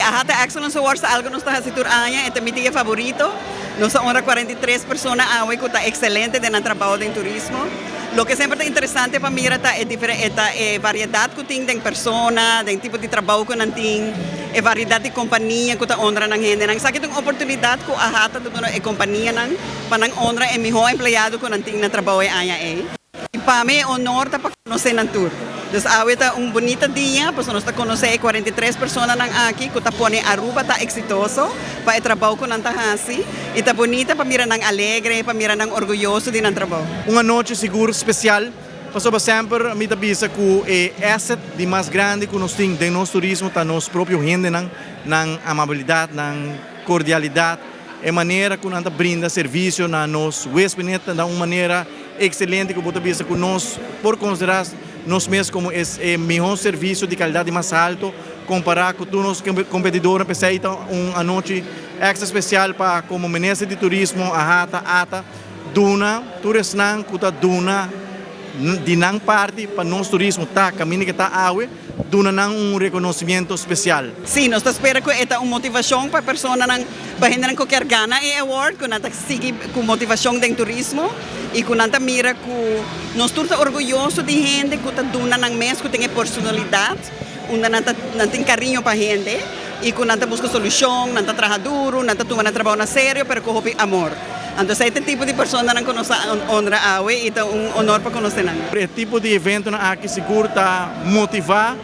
AHATA Excellence Awards ta algo nos ta haci tur aña, e ta mi dia favorito. Nos ta honra 43 persona awe cu ta excelente den nan trabao den turismo. Loke semper ta interesante pa mira ta e diferen ta e variedad cu tin den persona, den tipo di trabao cu nan tin, e variedad di compania cu ta honra nan hendenan. Esaki ta un oportunidad cu AHATA ta duna e companianan pa nan honra e miho empleado cu nan tin na trabao e aña ey. Y pa mi e honor ta pa conoce nan tur. Dus awe ta un bunita dia pasobra nos ta conoce e 43 personanan aki cu ta pone Aruba ta exitoso pa e trabao cu nan ta haci. Y ta bunita pa mira nan alegre, pa mira nan orguyoso di nan trabao. Un anochi sigur special, pasobra semper mi ta bisa cu e asset di mas grandi cu nos tin den nos turismo ta nos propio hendenan, nan amabilidad, nan cordialidad, e manera cu nan ta brinda servicio na nos huespednan ta un manera excelente cu bo ta bisa cu nos por considera nos mes como e mihor servicio di calidad di mas halto compara cu tur nos competidornan. P'esey ta un anochi extra special pa como Minister di Turismo, AHATA, ATA, duna tur esnan cu ta duna di nan parti pa nos turismo ta caminda cu ta awe, duna nan un reconocimiento special. Si, nos ta spera cu e ta un motivacion pa personanan, pa hendenan cu kier gana e award, cu nan ta sigui cu motivacion den turismo y cu nan ta mira cu nos tur ta orguyoso di hende cu ta duna nan mes, cu tin e personalidad, unda nan ta nan tin cariño pa hende y cu nan ta busca solucion, nan ta traha duro, nan ta tuma nan trabao na serio, pero cu hopi amor. Anto esey ta e tipo di personanan cu nos ta honra awe y ta un honor pa conoce nan. E tipo di eventonan aki sigur ta motiva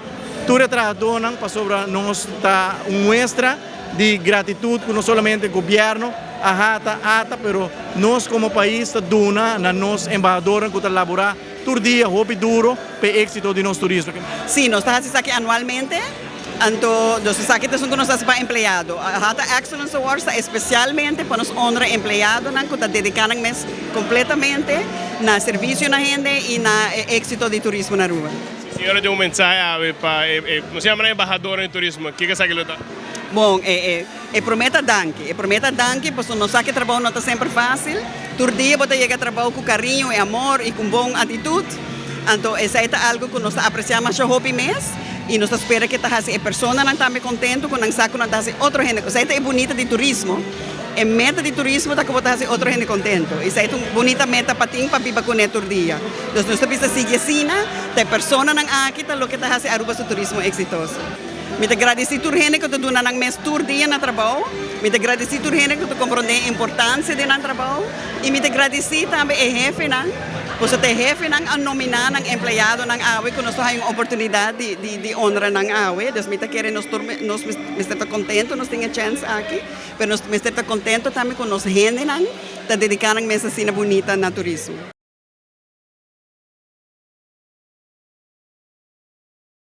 tur e trahadornan pasobra nos ta un muestra di gratitud cu no solamente gobierno, AHATA, ata, pero nos como pais ta duna na nos embahadornan cu ta labora tur dia hopi duro p'e exito di nos turismo. Si, nos ta haci esaki anualmente, anto nos esaki ta esun cu nos ta haci pa empleado. AHATA Excellence Awards ta especialmente pa nos honra empleadonan cu ta dedica nan mes completamente na servicio na hende y na e exito di turismo na Aruba. Si señora tin un mensahe awe pa e, nos yama nan embahadornan di turismo, kico esaki lo ta? Bon, e e prome ta danki. E prome ta danki pasobra nos sa cu e trabou no ta semper facil. Tur dia bo ta yega trabou cu cariño y amor y cu un bon actitud. Anto esey ta algo cu nos ta aprecia masha hopi mes y nos ta spera cu e ta haci e personanan tambe contento cu nan sa cu nan ta haci otro hende. Esey ta e bunita di turismo. E meta di turismo ta cu bo ta haci otro hende contento. Esey ta un bunita meta pa tin pa biba cune tur dia. Dus nos ta bisa sigui asina, ta e personanan aki ta loke ta haci Aruba su turismo exitoso. Mi ta gradici tur hende cu ta duna nan mes tur dia na trabou. Mi ta gradici tur hende cu ta comprende e importancia di nan trabou. Y mi ta gradici tambe e hefenan, pasobra ta e hefenan a nomina nan empleadonan awe cu nos ta haya un oportunidad di di honra nan awe. Dus mi ta kere nos tur nos mester ta contento nos tin e chance aki, pero nos mester ta contento tambe cu nos hendenan ta dedica nan mes asina bunita na turismo.